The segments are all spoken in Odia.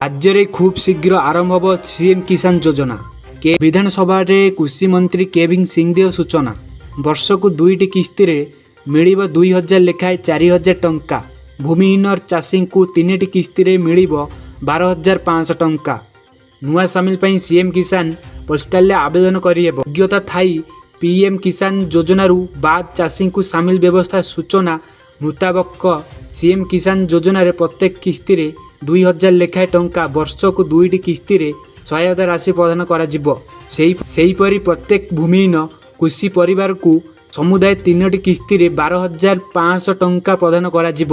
ରାଜ୍ୟରେ ଖୁବ୍ ଶୀଘ୍ର ଆରମ୍ଭ ହେବ ସିଏମ୍ କିଷାନ ଯୋଜନା। କେ ବିଧାନସଭାରେ କୃଷିମନ୍ତ୍ରୀ କେଭି ସିଂଦେଓ ସୂଚନା। ବର୍ଷକୁ ଦୁଇଟି କିସ୍ତିରେ ମିଳିବ 2000 ଲେଖାଏଁ 4000 ଟଙ୍କା। ଭୂମିହୀନ ଚାଷୀଙ୍କୁ ତିନିଟି କିସ୍ତିରେ ମିଳିବ 12,500 ଟଙ୍କା। ନୂଆ ସାମିଲ ପାଇଁ ସିଏମ୍ କିଷାନ ପୋର୍ଟାଲରେ ଆବେଦନ କରିହେବ। ଯୋଗ୍ୟତା ଥାଇ ପିଏମ୍ କିଷାନ ଯୋଜନାରୁ ବାଦ୍ ଚାଷୀଙ୍କୁ ସାମିଲ ବ୍ୟବସ୍ଥା। ସୂଚନା ମୁତାବକ, ସିଏମ୍ କିଷାନ ଯୋଜନାରେ ପ୍ରତ୍ୟେକ କିସ୍ତିରେ 2000 ଲେଖାଏଁ ଟଙ୍କା ବର୍ଷକୁ ଦୁଇଟି କିସ୍ତିରେ ସହାୟତା ରାଶି ପ୍ରଦାନ କରାଯିବ। ସେହିପରି ପ୍ରତ୍ୟେକ ଭୂମିହୀନ କୃଷି ପରିବାରକୁ ସମୁଦାୟ ତିନୋଟି କିସ୍ତିରେ 12,500 ଟଙ୍କା ପ୍ରଦାନ କରାଯିବ।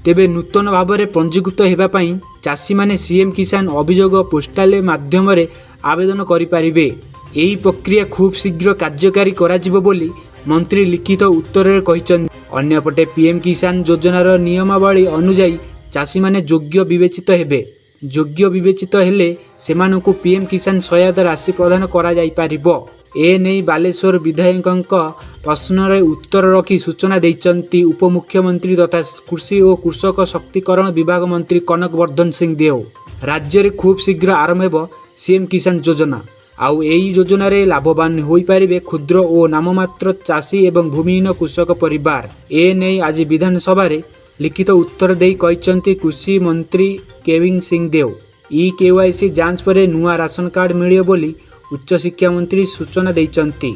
ତେବେ ନୂତନ ଭାବରେ ପଞ୍ଜୀକୃତ ହେବା ପାଇଁ ଚାଷୀମାନେ ସିଏମ୍ କିଷାନ ଅଭିଯୋଗ ପୋର୍ଟାଲ ମାଧ୍ୟମରେ ଆବେଦନ କରିପାରିବେ। ଏହି ପ୍ରକ୍ରିୟା ଖୁବ୍ ଶୀଘ୍ର କାର୍ଯ୍ୟକାରୀ କରାଯିବ ବୋଲି ମନ୍ତ୍ରୀ ଲିଖିତ ଉତ୍ତରରେ କହିଛନ୍ତି। ଅନ୍ୟପଟେ ପିଏମ୍ କିଷାନ ଯୋଜନାର ନିୟମାବଳୀ ଅନୁଯାୟୀ ଚାଷୀମାନେ ଯୋଗ୍ୟ ବିବେଚିତ ହେବେ। ଯୋଗ୍ୟ ବିବେଚିତ ହେଲେ ସେମାନଙ୍କୁ ପିଏମ୍ କିଷାନ ସହାୟତା ରାଶି ପ୍ରଦାନ କରାଯାଇପାରିବ। ଏ ନେଇ ବାଲେଶ୍ୱର ବିଧାୟକଙ୍କ ପ୍ରଶ୍ନର ଉତ୍ତର ରଖି ସୂଚନା ଦେଇଛନ୍ତି ଉପମୁଖ୍ୟମନ୍ତ୍ରୀ ତଥା କୃଷି ଓ କୃଷକ ସଶକ୍ତିକରଣ ବିଭାଗ ମନ୍ତ୍ରୀ କନକ ବର୍ଦ୍ଧନ ସିଂଦେଓ। ରାଜ୍ୟରେ ଖୁବ୍ ଶୀଘ୍ର ଆରମ୍ଭ ହେବ ସିଏମ୍ କିଷାନ ଯୋଜନା। ଆଉ ଏହି ଯୋଜନାରେ ଲାଭବାନ ହୋଇପାରିବେ କ୍ଷୁଦ୍ର ଓ ନାମମାତ୍ର ଚାଷୀ ଏବଂ ଭୂମିହୀନ କୃଷକ ପରିବାର। ଏ ନେଇ ଆଜି ବିଧାନସଭାରେ ଲିଖିତ ଉତ୍ତର ଦେଇ କହିଛନ୍ତି କୃଷି ମନ୍ତ୍ରୀ କେଭି ସିଂଦେଓ। ଇ କେୱାଇସି ଯାଞ୍ଚ ପରେ ନୂଆ ରାସନ କାର୍ଡ ମିଳିବ ବୋଲି ଉଚ୍ଚଶିକ୍ଷା ମନ୍ତ୍ରୀ ସୂଚନା ଦେଇଛନ୍ତି।